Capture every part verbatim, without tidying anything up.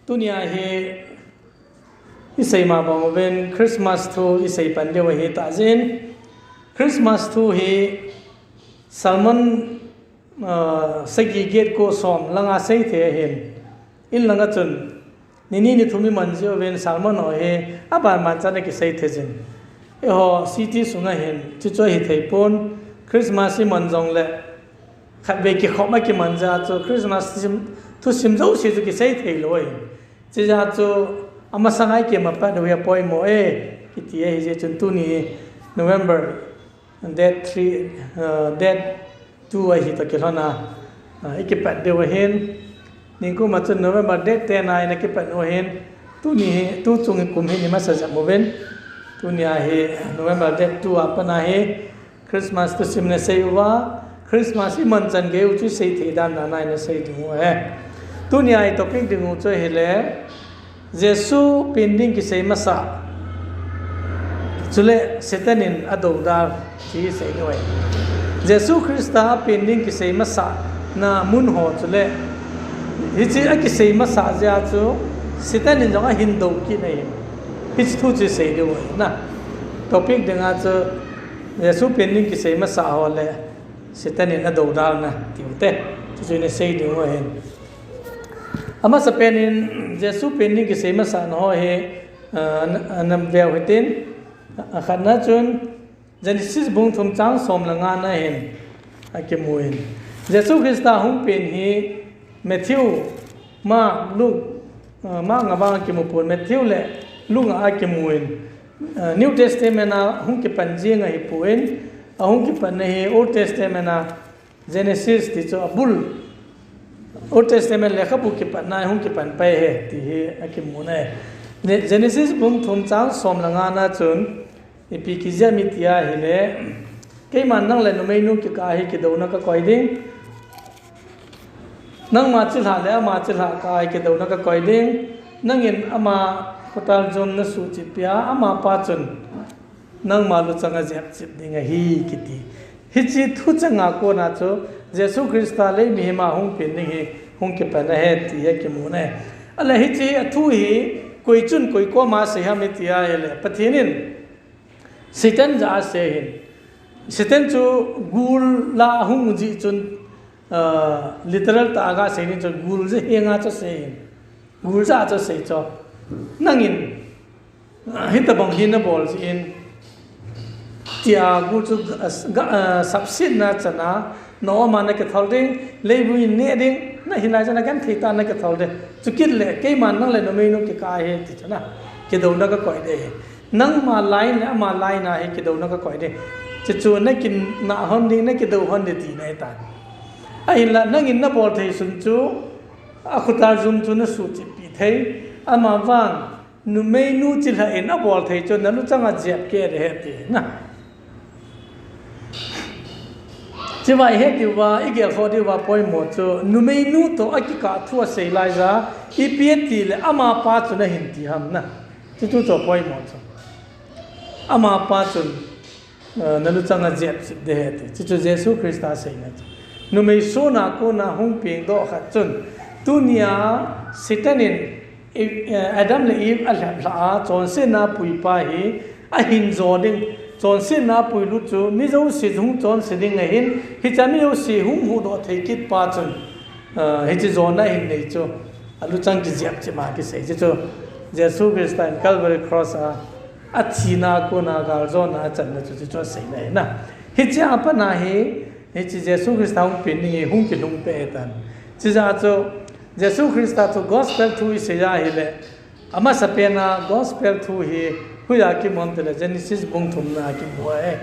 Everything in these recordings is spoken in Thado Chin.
Tunia hi isei ma bang uvin Christmas thu isei pan diu ahi tah jeh in, Christmas thu hi sermon, ah, sagi get ko som langa sei thei ahin. In langa chun, ni ni ni thum iman jiu vin sermon ho hi aban ban chan a kisei thei jin. Eiho city sunga hin, chuchu ahi thei pon, Christmas iman jongle, khatvei kikhop a kiman jeh a chu Christmas thusim, thusim jouse chu kisei thei lou ahi. Chijeh a chu amasanga ikim apat u hi apoimo e, kiti ahi jeh chun tuni November date three, uh, date two ahi toh kilhon a, uh, ikipat diu ahin. Nikum a chun November date ten a ina kipat u ahin. Tuni hi, tu chung hi kum hi ni masa jep uvin. Tunia hi November date two a pat a hi Christmas thusim ina sei uva, Christmas iman chan gei u chu isei thei dan dan a ina sei ding u ahi. Tunia i topic ding u chu ahile, Jesu pen ding kisei masa, chule Satan in adoudal, ti isei ding u ahi. Jesu Christa apen ding kisei masana mun ho chule, hiche akisei masa jeh a chu Satan in jong ahin dou kit ahi. Hiche thu chu isei ding u ahi na. Topic dinga chu Jesu pen ding kisei masa ho le Satan in adoudalna tiu te, chuchu ina sei ding u ahin. Amasapen in Jesu pen ding kisei masana ho hi, ah, na, na veu hitin, akhatna chun Genesis bung thum chang som le ngana hin akimu in. Jesu Christa hung pen hi Matthew, Mark, Luke, ah, Mark nga vang akimu pon, Matthew le Luke nga akimu in. Ah, New Testament a hung kipan jing ahi pon, ahung kipanna hi Old Testament a Genesis ti chu abul, Old Testament lekhabu kipatna hung kipan pai ahi, ti hi akimu ahi. Ne-, Genesis bung thum chang som le ngana chun, ipi kijih em iti ahile, keiman nang le numeinu kikah a hi kidouna kakoi ding. Nangma chilhah le ama chilhah kah a hi kidouna kakoi ding. Nangin ama khotal jum nasuhchip peh a, amapa chun nangma luchang ajepchip ding ahi, kiti. Hiche thucheng a kona chu Jesu Christa lei mihem a hung pen ding hi hung kipan ahi ti hi akimu ahi. Ahile hiche athu hi koi chun koi koma asei ham iti ahile, Pathen in Satan jah a asei ahin. Satan chu gul lah a hung jeh chun, ah, literal tah a gasei ding chun gul jah henga chu asei ahin. Gul jah a chu asei chu. Nangin, ah, hitobang hi nabol jeh in, tia gul chu ga, ga, ah, sapsetna chan a, na-om a nakithol ding, leivui neh ding, na hinlai chan a genthei tah a nakithol ding. Chukit le, keiman nang le numeinu kikah a hi, ti chu na, kidouna kakoi ding ahi. Nangma line le ama line a hi kidouna kakoi ding. Chuchu nakinah hon ding, nakidou hon ding tina ahitan. Ahinla, nangin nabol thei sun chu, akhotal jum chu nasuhchip peh thei. Ama vang, numeinu chilhah in abol thei chu naluchang ajep kit ahi ti na. Chua ihet diuva, igelkhoh diuva poimo chu, numeinu toh akikah thu asei laiya, ipi ati le amapa chun ahin ti ham na. Chuchu chu poimo chu. Amapa chun, eh, naluchang ajepchip ding ahi ti. Chuchu Jesu Christa aseina chu. Numei sona kona hung pengdoh khat chun, tunia Satan in Eve, eh, Adam le Eve alheplhah a, chonsetna puipa hi ahin jo ding. Chonsetna puilut chu mi jouse hung chonse ding ahin, hichea mi jouse hung huhdoh thei kit pa chun, eh, hiche jona ahin nei chu, aluchang kijepchip ma kisei chu chu, Jesu Christa in Calvary Cross a, athina kona galjona achanna chu, chu, chu aseina ahi na. Hichea pat a hi, hiche Jesu Christa hung pen ding hi hung kilhung peh ahitan. Chijeh a chu, Jesu Christa thu gospel thu isei ahile, amasapen a gospel thu hi hoiya kimu ham itile Genesis bung thumna a kimu ahi.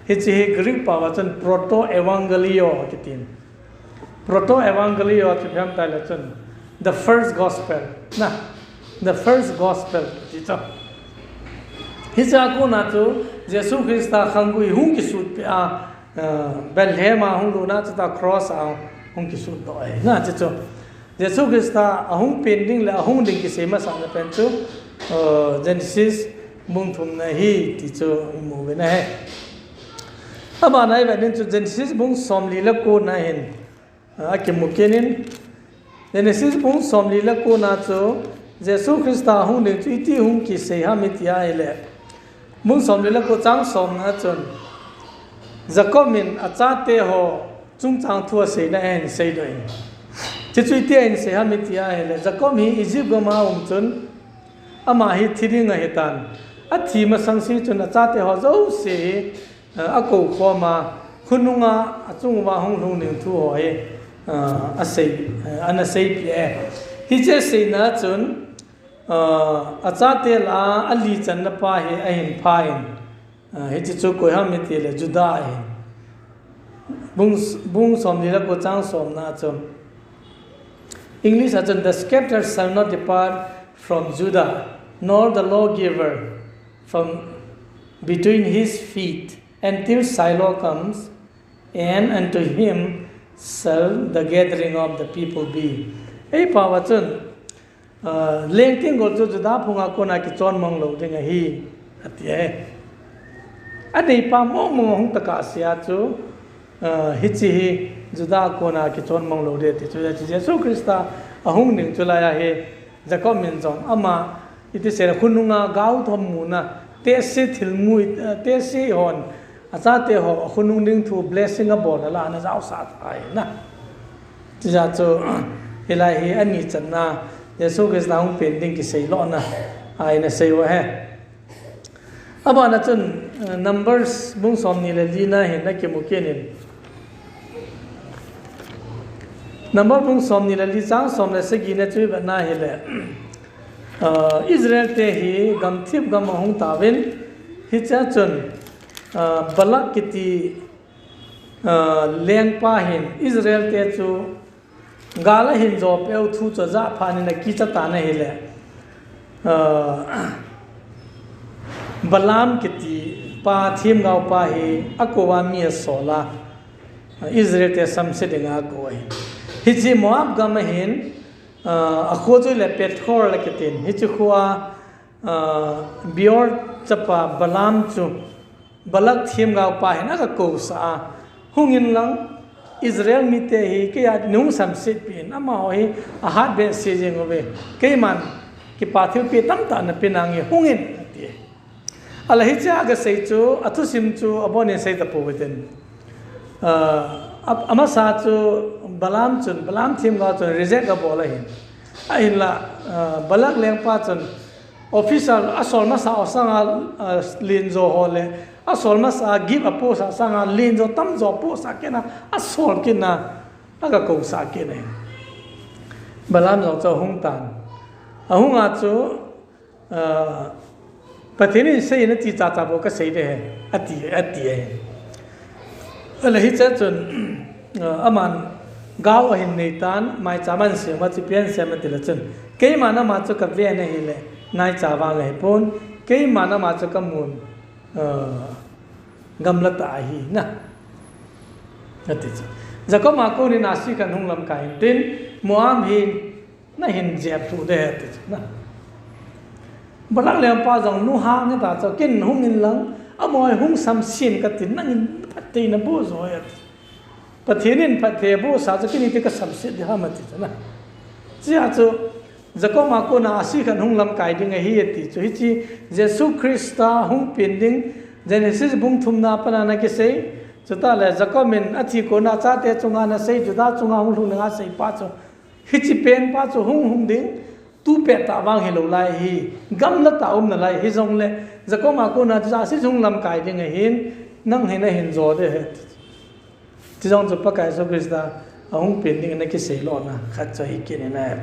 Hiche hi Greek pao a chun proto evangelio kitin. Proto evangelio chu ipi ham itile chun the first gospel. Na, the first gospel ti chu. Hichea kona chu Jesu Christa khanggui hung kisut peh a, ah, Bethlehem a hung lutna chutah cross a hung kisut doh ahi. Na, chuchu. Jesu Christa ahung pen ding le ahung ding kisei masana pen chu, uh, Genesis bung thumna ahi ti chu imu uvin ahi. Abana ivet ding chu Genesis bung somli le kona hin, uh, akimu kit in, Genesis bung somli le ko na chu Jesu Christa hung ding chu iti hung kisei ham iti ahile, bung somli le ko chang somna chun Jacob in achate ho chungchang thu aseina ahin seidoh in. Chuchu iti ahin sei ham iti ahile, Jacob hi Egypt gam a um chun ama hi thi ding ahitan. Athi masang se chun achate ho jouse hi, eh, akou khom a, khonunga achung uva hung lhung ding thu ho hi, eh, asei, eh, ana seipeh e. Hiche aseina chun, eh, achate lah a alichanna pa hi ahin pha in, eh, hiche chu koi ham iti le Judah ahin. Bung, bung somli le ko chang somna chu English a chun, "The scepter shall not depart from Judah, nor the lawgiver from between his feet, until Shiloh comes, and unto him shall the gathering of the people be." Eipao a chun, ah, leng tenggol chu Judah phunga kona kichon mang lou ding ahi, ati e. Adeipa mong mong hung tah a sea chu, ah, hiche hi Judah kona kichon mang lou ding ati chu, hiche Jesu Christa ahung ding chu laiya hi Jacob in jong ama, iti seile khonunga gaothom muna, tehse thilmu, eh, tehse hon achate ho khonung ding thu blessing abol a la ana jaosah ahi na. Chujeh chu, hilai hi ani channa, Jesu Christa hung pen ding kisei lona ahi, ana sei u ahi. Abana chun, eh, Numbers bung somni le li na hin na kimu kit in. Number bung somni le li chang som le sagi na chu ivet na hile, ah, Israel te hi gamthip gam ahung tauvin, hichea chun, ah, Balak kiti, ah, lengpa hin Israel te chu gal ahin jo peh u thu chu ajah phat in akicha tan ahile, ah, Balaam kiti pa themgao pa hi akou a mi asol a, Israel te samse dinga akou ahi. Hiche Moab gam ahin, ah, akho chu le Pethor le kitin. Hiche kho a, ah, Beor chapa Balaam chu Balak themgao pa hin aga kousah a, "Hung in lang, Israel mite hi keia nei hung samset peh in, amaho hi ahat behseh jeng uve. Keiman kipa thilpeh tamtah napeh nange, hung in," ati. Ahile hichea aga sei chu, athusim chu abon in sei tapouve tin. Ah, a, amasa chu Balaam chun, Balaam themgao chun reject abol ahin. Ahinla, ah, Balak lengpa chun officer asol masa ho sanga, ah, lenjo ho le, asol masa gift apohsah sanga lenjo tamjo apohsah kit in, asol kit in, aga kousah kit in ahi. Balaam jong chu ahung tan. Ahung a chu, ah, Pathen in sei in ati chacha bou kasei ding ahi, ati, ati ahi. Ahile hichea chun, ah, aman gao ahin nei tan, maicham ahin sem a, chipi ahin sem a tile chun, keiman ama chu kaven ahile, naicha vang ahipon, keiman ama chu kamun, ah, gamla tah ahi na, ati chu. Jacob a konin ahsi khat hung lamkai in tin, Moab hi nahin jep lhuh ding ahi, ati chu na. Balak lengpa jong lunghang hita chu, ken hung in lang, amaho hi hung samsen katin, nangin phatthei naboh joh e, ati. Pathen in phatthei abohsa chu ken iti kasamset ding ham, ati chu na. Chea chu Jacob a kona ahsi khat hung lamkai ding ahi, ati chu. Hiche Jesu Christa hung pen ding, Genesis bung thumna a pat a ana kisei. Chutah le Jacob in athi kona achate chunga ana sei, Judah chunga hung lhung dinga asei pa chu, hiche pen pa chu hung hung ding, tu pettah vang hilou lai ahi, gamla tah a um nalai ahi jongle, Jacob a kona chu ahsi hung lamkai ding ahin, nang hi nahin jo ding ahi. Chujong chu Pakai Jesu Christa ahung pen ding ana kisei lona khat chu ahi kit in ahi.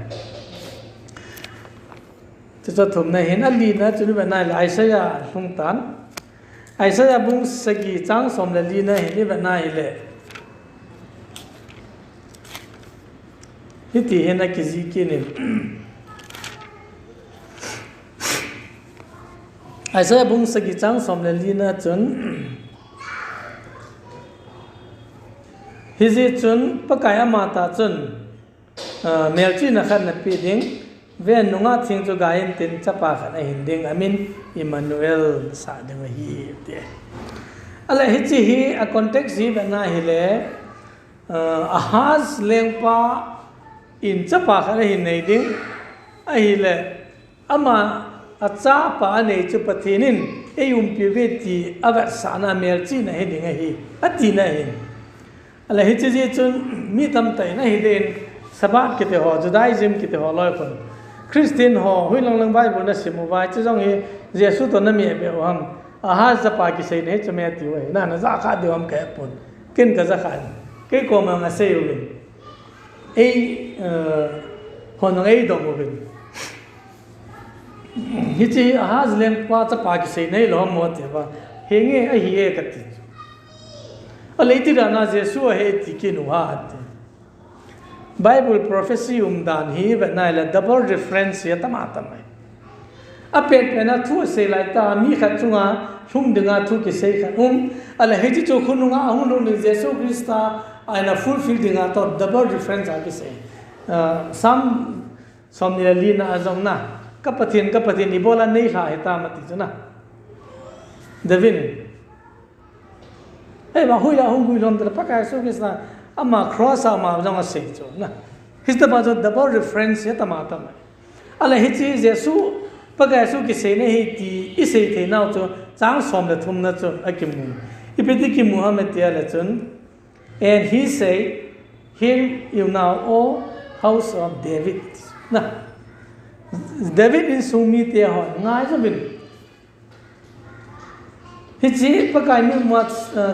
Chuchu athumna hin, alina chu ivet na hile Isaiah lhung tan. Isaiah bung sagi chang som le lina hin ivet na hile, hiti hin akijih kit in. Isaiah bung sagi chang som le lina chun, hijeh chun Pakai amatah chun, ah, melchihna khat napeh ding, ven, nungah theng chu gai intin, chapa khat ahin ding, amin Emmanuel nasah ding ahi, ati. Ahile hiche hi a context hi ivet na hile, ah, Ahaz lengpa in chapa khat ahin nei ding, ahile ama achapa anei chu Pathen in eiumpiuve ti avetsahna melchihna hiding ahi, atina ahin. Ahile hiche jeh chun mi tamtah in ahiding, Sabbath kiti ho, Judaism kiti ho loi khun, Christian ho hoilang lang Bible nasim uva, hiche jong hi Jesu toh nameh beh u ham? Ahaz chapa kiseina hichu me tiu ahi, na, najah kha diu ham kahepon. Ken kajah kha in, kei koma asei uvin, ei, hon jong eidong uvin, hiche Ahaz lengpa chapa kiseina hilou ham atiuva, henge, ahiye kati. Ahile iti dana Jesu ahi ti kinu ham ati. Bible prophecy umdan hi vetna hile double reference hi atama tama ahi. Apetpetna thu asei laitah, mi khat chunga lhung dinga thu kisei khat um, ahile hiche chu khonunga ahung lhung ding Jesu Christa a ana fulfill dinga toh double reference a kisei. Psalm somni le lina a jong, na, ka Pathen, ka Pathen, ibola neilhah hitam ati chu, na, David in. Ahivang hoiya hung guilhon tile Pakai Jesu Christa ama cross a ama jong asei chu, na. Hiche tobang chu double reference hi atama tama ahi. Ahile hiche Jesu, Pakai Jesu kiseina ahi ti isei theinau chu chang som le thumna chu akimu. Ipi ti kimu ham iti ahile chun, and he said, Hear you now, O house of David, na. David insung mite ho, ngaijouvin. Hiche Pakai mitmua,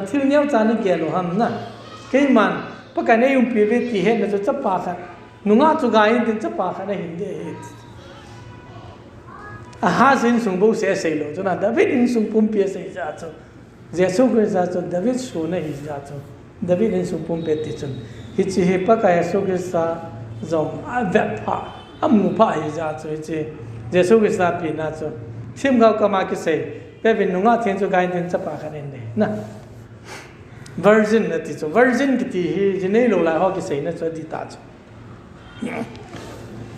thil neocha nagel u ham, na. Keiman Pakai in eiumpiuve ti hetna chu chapa khat, nungah chu gai intin chapa khat ahin ding ahi. Ahaz insung bouseh asei lou chu, na, David insung pumpi asei jeh chu, Jesu Christa chu David son ahi jeh chu, David insung pumpi ti chun, hiche hi Pakai Jesu Christa jong avet pha, amu pha ahi jeh chu, hiche Jesu Christa pina chu themgao kama kisei, David nungah theng chu gai intin chapa khat ahin ding, na. Virgin ati chu, virgin kiti hi ji neilou lai ho kiseina chu adih ta chu.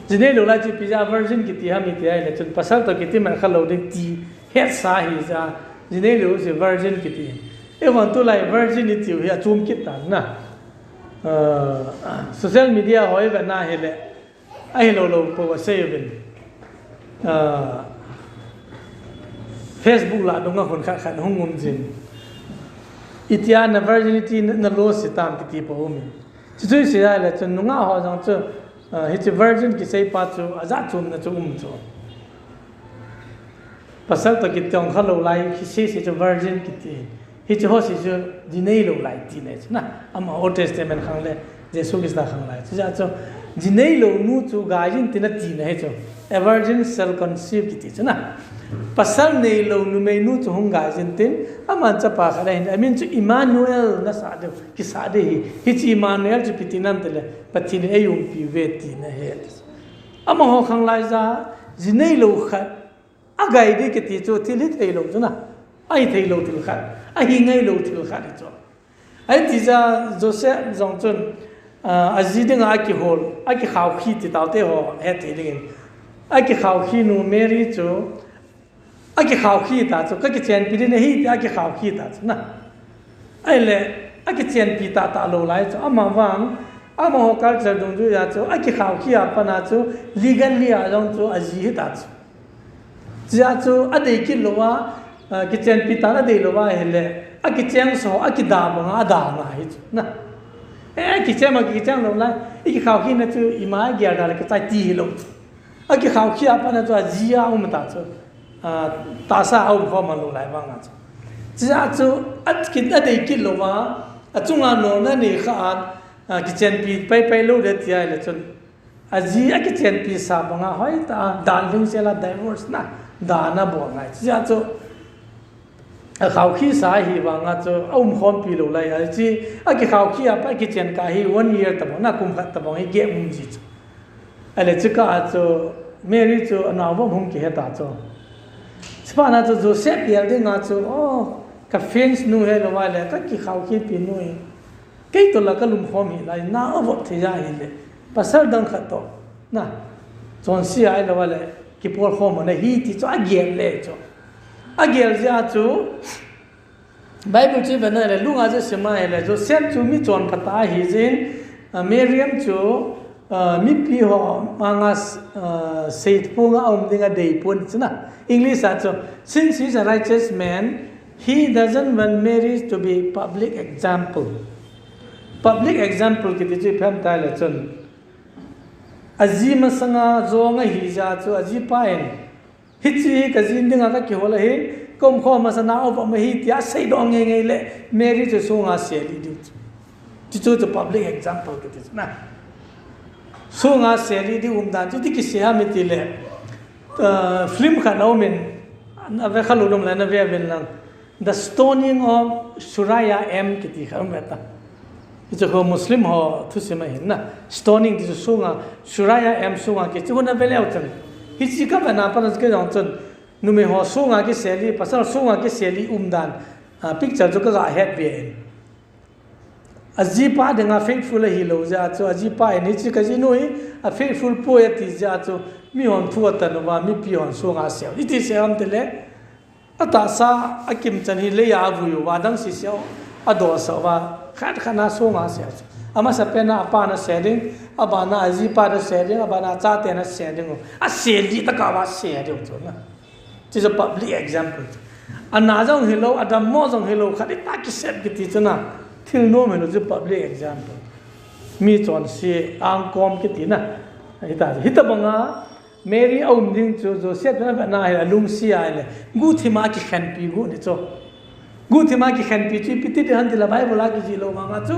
Ji neilou lai chu ipi jeh a virgin kiti ham iti ahile chun pasal toh kitimat khalou ding ti hetsa ahi jeh a, ji neilou chu virgin kiti. Eivang tulai virgin itiu hi achom kit tan, na. Social media ho ivetna hile, ahilou lou pou asei uvin, Facebook lah dunga hun khat khat hung um jin, itia na virginity na, na lose hitam kiti pou umin. Chuchu isei ahile chun nungah ho jong chu, hiche virgin kisei pa chu ajat chomna chu um chu. Pasal toh kitong khalou lai, kisei se chu virgin kiti. Hiche ho se chu ji neilou lai tina chu, na. Ama Old Testament khang le Jesu Christa khang lai. Chujeh chu ji neilou nu chu gai jin tin atina ahi chu. A virgin shall conceive kiti chu, na. Pasal neilou numeinu chu hung gai jin tin, aman chapa khat ahin, amin chu Emmanuel nasah diu, kisah ding ahi. Hiche Emmanuel chu ipi ti ham itile, Pathen in eiumpiuve tina ahi. Amaho khang lai jeh a, ji neilou khat agai ding kiti chu thil hitheilou chu, na. Ahitheilou thil khat, ahingailou thil khat ahi chu. Ahiti jeh a Joseph jong chun, aji dinga akihol, akikhaokhi ti taote ho hethei dingin, akikhaokhi nu Mary chu akikhaokhi ta chu, kakichenpi ding ahi ti akikhaokhi ta chu, na. Ahile akichenpi tahtah lou lai chu, amavang amaho culture dungjuiya chu akikhaokhi a pat a chu legally a jong chu aji hita chu. Chujeh chu adei kit louva, kichenpi tah adei louva ahile, akicheng so, akida banga ada ngai hi chu, na. Akicheng ma kicheng lou lai, ikikhaokhi na chu ima gel da le kichai ti hilou chu. Akikhaokhi a pat a chu aji a um ta chu, tahsa a um khom lou lai vanga chu. Chujeh chu akit, adei kit louva, achunga nolna nei kha a, kichenpi paipai lou ding tia ahile chun, aji akichenpi sa banga hoitah a dan lhingsel a divorce, na, dan abol ngai. Chujeh chu akhaokhi sa ahi vanga chu aumkhompi lou lai, aji akikhaokhi a pat akichen kah hi one year tobang, na, kum khat tobang hi gap um ji chu. Ahile chukah a chu Mary chu anaovom hung kihe ta chu. Chuphat na chu Joseph gel dinga chu, o, ka fiancée nu hilou va le, kakikhaokhipi nu hi, kei toh la kalumkhom hih lai, na avop thei ja hile, pasal dang khat toh, na, chonse a ahilou va le, kipolkhom nahi ti chu agel le chu. Agel jeh a chu Bible chu ivet na hile, lunga chu sim a hile, Joseph chu michonpha tah ahi jeh in, Miriam chu uh, mipi ho manga uh, seiphunga um dinga deipon chuna. English a chu, since he's a righteous man, he doesn't want Mary to be public example. Public example kiti chu phem tai le chun. Aji masanga jong ahi ja chu aji pa in Hichi hi ka jin dinga ka kihol ahin, ka umkhom masana a uva ma hi tia seidoh ngeingei le Mary chu sunga seli diu chu. Chuchu chu public example kiti chu na. Sunga seli diu umdan chu ti kisei ham iti le, uh, film khat a umin, na ve kha lou nom le na ve uvin lang. The Stoning of Suraya M kiti kha um ve ta. Hichu khu Muslim ho thusim ahin na. Stoning ti chu sunga, Suraya M sunga kichi huna ve leu chun. Hichi ka vena pa na ke jong chun. Numei ho sunga kiseli, pasal sunga kiseli umdan. Ah, picture chu ka ga het ve in. Aji pa dinga faithful ahi lou jeh a chu, aji pa in hichi ka jinu hi, a faithful poi ati jeh a chu, mi hon thu atan uva, mipi hon sunga sel. Iti sel ham ti le, Atahsa a kimchan hi leiya avui uva dang siseu adolsa uva khat khat na sunga se. Amasapen a apa na se ding, abana aji pa na se ding, abana chate na se ding. Aseli tah a va se ding chu na. This is a public example. Ana jong hilou, adammo jong hilou, khat ita kisep kiti chu na. Thil nom hilou chu public example. Mi chonse angkom kiti na. Hita, hitabanga Mary a um ding chu Joseph in avetna hi alungset a ahile, guhthima kikhenpi gu ni chu. Guhthima kikhenpi chu ipi ti ding ham tile Bible a kijih lou vanga chu.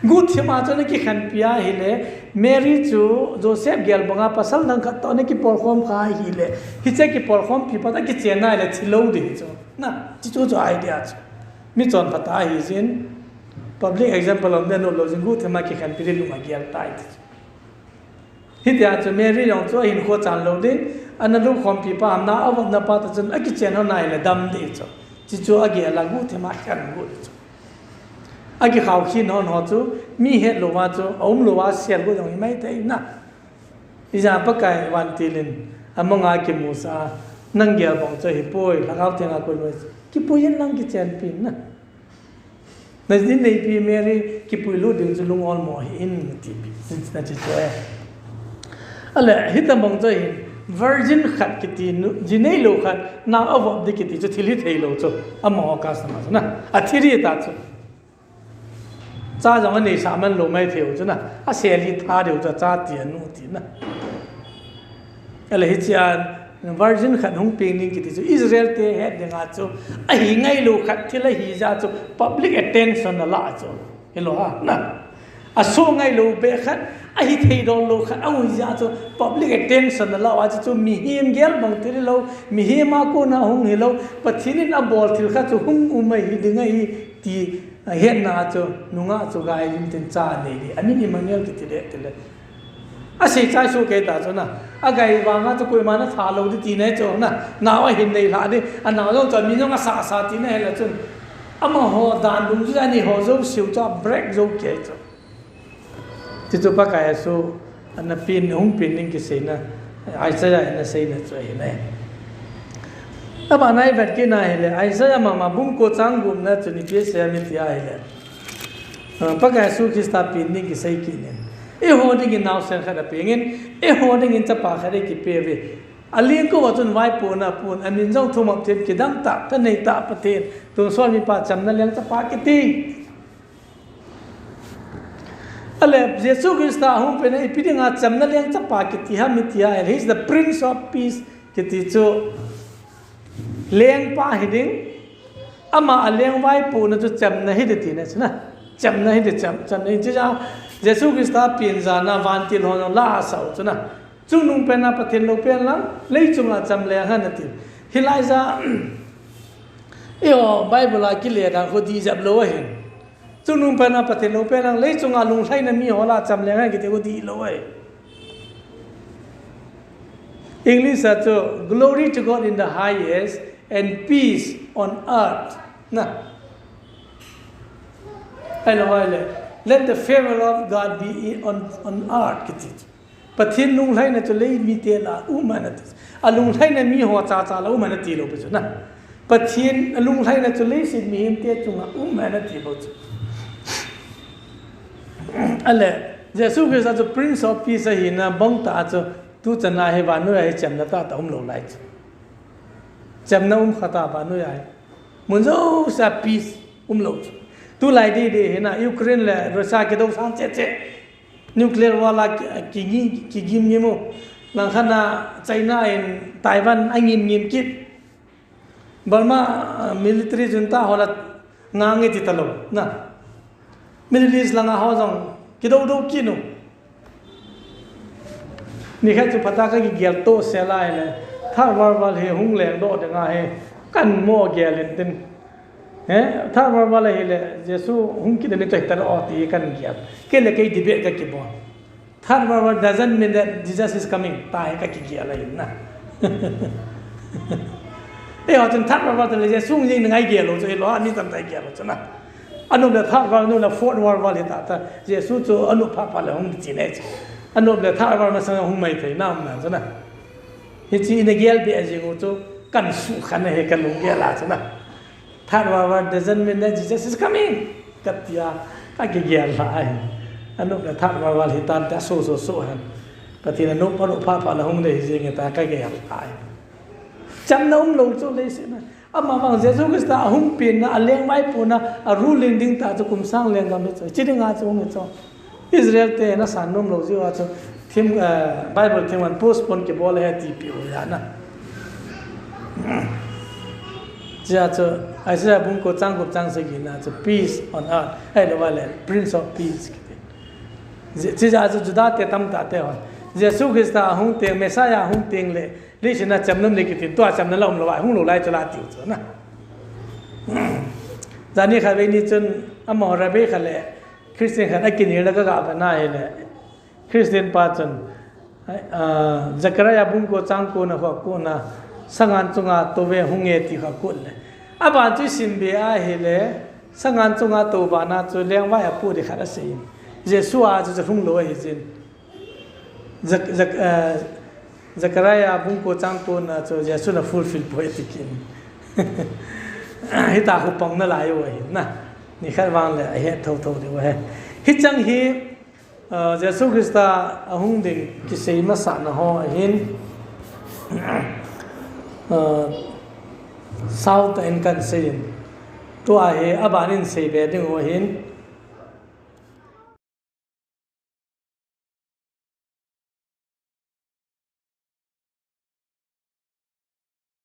Guhthima chu ana kikhenpi ahile, Mary chu Joseph gel banga pasal dang khat toh ana kipolkhom kha ahile, hiche kipolkhompi pa toh akichenna ahile thilou ding chu. Na, chuchu chu idea chu. Mi chonpha tah ahi jin, public example um ding nom lou jin guhthima kikhenpi ding lung agel tai ti chu. Hitia chu Mary jong chu ahinkho chan lou ding, ana lungkhompi pa, ana avopna pa toh chun akichen hon ahile dam ding chu. Chuchu agel a guhthima khen gu ding chu. Akikhao khin hon ho chu, mi het louva chu, aum louva sel gu jong himai thei na. Ijeh a Pakai vantil in, amanga kimusah a, nang gel bang chu hipoi, Lhagao Theng a koi loi chu. Kipui in lang kichenpi in na. Na jin neipi Mary kipui lut ding chu lung olmo hih in ti pi, na ti chu e. Ale, hitabang chu hin, virgin khat kiti nu, ji neilou khat, nao avop ding kiti chu thil hithei lou chu. Amaho custom a chu na. Athi ding ta chu. Cha jong aneisah man lou maithei u chu na. Aseli tha diu chu cha ti anu ti na. Ale hichea virgin khat hung peng ding kiti chu Israel te het dinga chu ahi ngailou khat thil ahi jeh a chu public attention ala chu. Hilou ham na. Aso ngailou beh khat, ahi thei don lou khat, ahi jeh a chu public attention ala a chu chu mihem gel bang thil hilou, mihem a kona hung hilou, Pathen in abol thil khat chu hung um ahi ding ahi ti ahetna chu nungah chu gai in tin cha nei ding. Amin Emmanuel kiti ding tile. Asei chai soh kei ta chu na. Agai vanga chu koiman atha lou ding tina chu na. Nao ahin nei lha ding. Anao jong chu mi jong asah sah tina hile chun. Amaho dan dungjuiya anei ho jouse u chu abreak jou kei chu. Chuchu Pakai Jesu ana peng, hung peng ding kiseina. Isaiah in aseina chu ahi nai. Abana ivet kit na hile. Isaiah mama bung ko chang gup na chun ipi asei em iti ahile. Ah, Pakai Jesu Christa peng ding kisei kit in. Eiho dingin naosen khat apeng in, eiho dingin chapa khat eikipeh uve. Alengkou a chun vaipohna apun, amin jong Thumop Pathen, Kidang tah, Thanei tah Pathen, Tonsot Mipa, Chamna Leng Chapa kiti. Ale, Jesu Christa ahung pen a ipi dinga Chamna Leng Chapa kiti ham iti ahile, he is the Prince of Peace kiti chu. Lengpa hiding, ama aleng vaipohna chu chamna hiding tina chu na. Chamna hiding cham, chamna hiding chu ja, Jesu Christa peng jana vantil hon la asah u chu na. Chungnungpen a Pathen loupen lang, leichunga chamleng hen ati. Hilai ja, eiho Bible a kile dan khu dih jep lou ahin. Chungnungpen a Pathen loupen lang, leichunga lunglhaina miho lah a chamleng hen kiti khu dih lou ahi. English a chu, "Glory to God in the highest and peace on earth." Na. Ahilou ahile, "Let the favor of God be on, on earth," kiti. Pathen lunglhaina chu lei mite lah a um hen ati. Alunglhaina miho chacha lah a um hen ati lou pi chu na. Pathen alunglhaina chu leiset mihemte chunga um hen ati bou chu. Ale, Jesu Christa chu Prince of Peace ahina bang tah a chu tuchan a hi vannoi a hi chamna tahtah umlou lai chu. Chamna um khat a vannoi a hi. Mun jousea peace umlou chu. Tulai didi hina Ukraine le Russia kidou sang cheh cheh. Nuclear war la ki, ki, kigim ngim u. Langkhat a China in Taiwan angim ngim kit. Burma, uh, military junta ho la ngang e ti talou. Na. Middle East langa ho jong kidou dou kit u. Nikhat chu phatah a kagigel toh sel a ahile. Third World War hi hung lengdoh ding ahi. Kahin mo gel in tin. He, Third World War ahile, Jesu hung kit ding chu hitalou ti kahin gel. Kei le kei debate kakibol. Third World War doesn't mean that Jesus is coming. Tia hi kakigel ahi na. Eiho chun Third World War tile Jesu hung jing ding a igel lou chu, hilou a mi tamtah igel lou chu na. Anop le Third World, anop le Fourth World War hita ta. Jesu chu anop phat phat le hung ding ti nei chu. Anop le Third World masang hung maithei na um na chu na. Hiche ina gel be jing u chu kahin sukhan ahi kalunggel a chu na. Third World War doesn't mean that Jesus is coming. Katia, kakigel lai. Anop le Third World War hitan ta so so so hen. Pathen in anop, anop phat phat le hung ding ahi jing e tia kagel lai. Chamna umlou chu leiset a. Amavang Jesu Christa ahung penna, alengvai pona, a ruling ding tah chu kum sang lenggam hi chu. Hiche dinga chu hung hi chu. Israel te na san nom lou jeh uva chu thim, eh, Bible thim an postpone kibol ahi ti peh u ahi na. Chea chu Isaiah bung ko chang gup chang sagi na chu peace on earth. Ahilou le Prince of Peace kiti. Je-, chea chu Juda te tamtah te hon. Jesu Christa ahung teng, Messiah ahung teng le, leiset a chamna um ding kiti, tua chamna la umlou a, hung lou lai chu la tiu chu na. Jani khat vei ni chun amaho rabbi khat le Christian khat akinel a kaga vet na ahile, Christian pa chun, ah, Zechariah bung ko chang ko na kho ko na, sangan chunga touve hung e ti kha ko le. Aban chu isim be ahile, sangan chunga tou bana chu lengvai apoh ding khat asei in. Jesu a chu chu hung lou ahi jin. Zek-, Zek-, eh, Zechariah bung ko chang ko na chu Jesu na fulfill poi ti kit in. Hita khu pang nalai u ahi na. Nikhat vang le ahet thotho diu ahi. Hichang hi, eh, Jesu Christa ahung ding kisei masat na ho ahin. Eh, South in kan sei in. Tua hi aban in sei be ding u ahin.